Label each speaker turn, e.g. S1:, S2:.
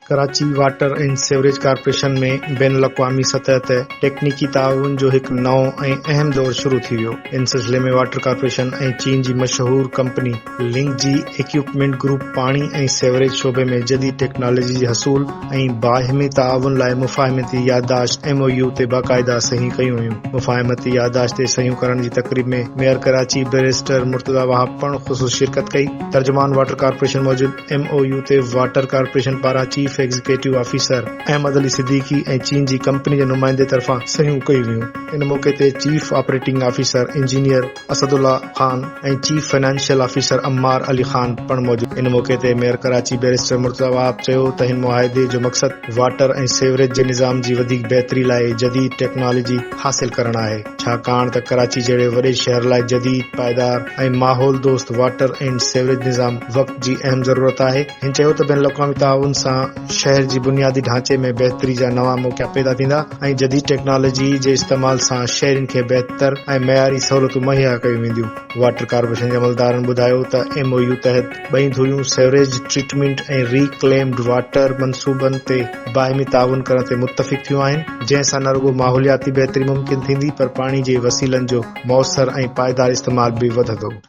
S1: Karachi water and sewerage corporation ۾ بين الاقوامي سطح تي ٽيڪنيڪي تعاون جو هڪ نئون ۽ اهم دور شروع ٿي ويو. ان سلسلي ۾ واٽر ڪارپوريشن ۽ چين جي مشهور ڪمپني لنگ جي ايڪيوپمينٽ گروپ پاڻي ۽ سيوريج شعبي ۾ جديد ٽيڪنالاجي جي حصول ۽ باهمي تعاون لاء مفاهمتي يادداشت، ايم او يو، تي باقاعده صحيحون ڪيون ويون. مفاهمتي يادداشت تي صحيحون ڪرڻ جي تقريب ۾ ميئر ڪراچي بئريسٽر مرتضيٰ وهاب پڻ خصوصي شرڪت ڪئي. ترجمان واٽر ڪارپوريشن موجب، ايم او يو تي واٽر ڪارپوريشن پاران chief executive officer Ahmed Ali Siddiqui ۽ چين جي ڪمپني جي نمائندي طرفان صحيحون ڪيون ويون. ان موقعي تي chief operating officer engineer Asadullah Khan ۽ chief financial officer Ammar Ali Khan پڻ موجود. ان موقعي تي ميئر ڪراچي بئريسٽر مرتضيٰ وهاب چيو ته هن معاهدي جو مقصد واٽر ۽ سيوريج جي نظام جي وڌيڪ بهتري لاء جديد ٽيڪنالاجي حاصل ڪرڻ آهي. ڇاڪاڻ ته ڪراچي جهڙي وڏي شهر لاء جديد، پائيدار ۽ ماحول دوست واٽر اينڊ سيوريج نظام وقت جي اهم ضرورت آهي. هن چيو ته بين الاقوامي تعاون سان شهر جي بنيادي ڍانچي ۾ بهتري جا نوان موقعا پيدا ٿيندا ۽ جديد ٽيڪنالاجي جي استعمال سان شهرين کي بهتر ۽ معياري سهولتون مهيا ڪيون وينديون. واٽر ڪارپوريشن جي عملدارن ٻڌايو ته ايم او يو تحت ٻئي ڌريون سيوريج ٽريٽمينٽ ۽ ري ڪليمڊ واٽر منصوبن تي باهمي تعاون ڪرڻ تي متفق ٿيون آهن، جنهن سان نه رڳو ماحولياتي بهتري ممڪن ٿيندي پر پاڻي جي وسيلن جو موثر ۽ پائيدار استعمال به وڌندو.